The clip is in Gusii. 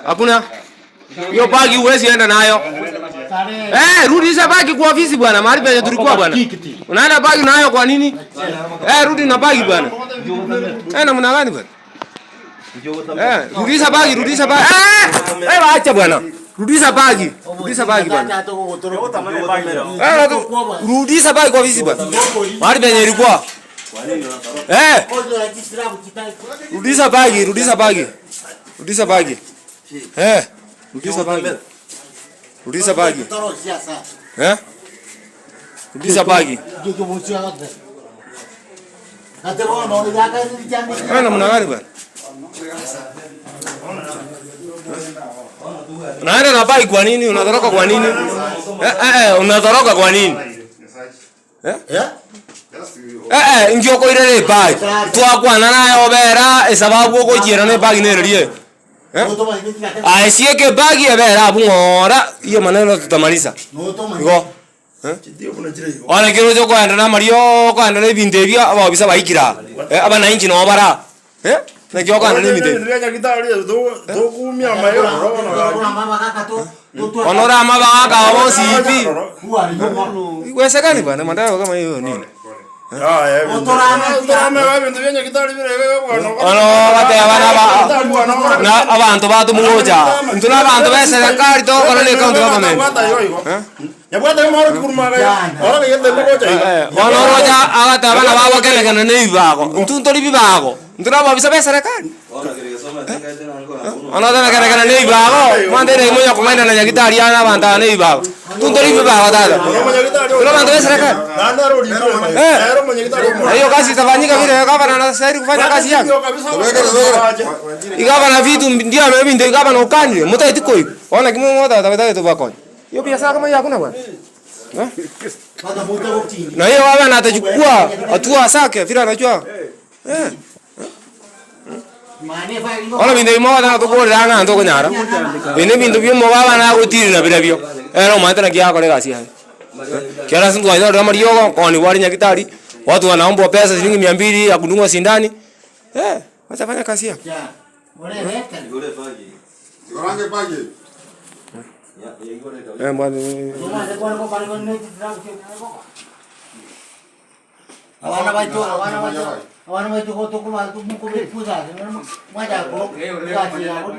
Hakuna. Hiyo bagi huwezi enda nayo. Eh, rudisha bagi kwa ofisi bwana, mahali penye tulikuwa bwana. Unaenda bagi nayo kwa nini? Eh, rudi na bagi bwana. Eh, namna gani bwana? Eh, rudisha bagi, rudisha bagi. Eh, eh, acha bwana. Rudisha bagi. Rudisha bagi bwana. Eh, rudisha bagi kwa ofisi bwana. Mahali penye ilikuwa. Eh. Rudisha bagi, rudisha bagi. Rudisha bagi. Eh. Rudisha bagi. Rudisha bagi. Eh? Rudisha bagi. Wewe namna gani bwana? Unaenda na bagi kwa nini? Unatoroka kwa nini? Eh, eh, eh unatoroka kwa nini? Eh? Eh? Eh, eh, inki okoirera ebagi? Twakwana naye obera esababu ogochiera na ebagi nererie. Eh? Aye sieka ebagi ebere abwo ng'ora, hiyo maneno tutamaliza. Igo. Eh? Bono ekero ocha koenda na amariooo okoenda na ebinto ebio abaofisa baikire aa, eh, abananchi noo bare aa, eh, naki okoenda na ebinto ebi. Bono orame abagaka aba bonsi pi, haiwezekani bwana maneno kama hiyo nini. Bono ogateba naba na abanto batomong'ocha aa, intwe na abanto ba eserekari togokora na ecounty government eh. Bono oroche agateba nabo agokerekana na ebibago, intwe ntori bibago, intwe na ababisa ba eserekari. Bono otebekerekana na ebibago, mwanteire monya kong'aina na nyagitari aa na abanto aba na ebibago, intwe ntori bibago tata, intwe na abanto ba eserekari. Na hiyo kazi itafanyika vile gavana anastahili kufanya kazi yake. Igavana vitu ndio ebinto igavana okanire, motaeti koigwa, bono naki mogoteba totagete tobakonye. Hiyo biashara kama hiyo hakuna bwana. Eh? Na hiyo gavana atachukua hatua zake vile anajua. Eh. Bono ebinto ebi mogoteba tokorera ng'a ntokonyara, ebi na ebinto bia omogabana agotirira birobio, ere omanyete naki agokora egasi yaye. Ekiagera ase ntwanyorire amariogo, nkooniwa are nyagetari, watu wanaombwa pesa shilingi mia mbili ya kudungwa sindani, eh, wacha fanya kazi yako. Eh, Abana baito, abana baito, abana baito gotokoba mokobefuza ase mwachaka egasi yabo.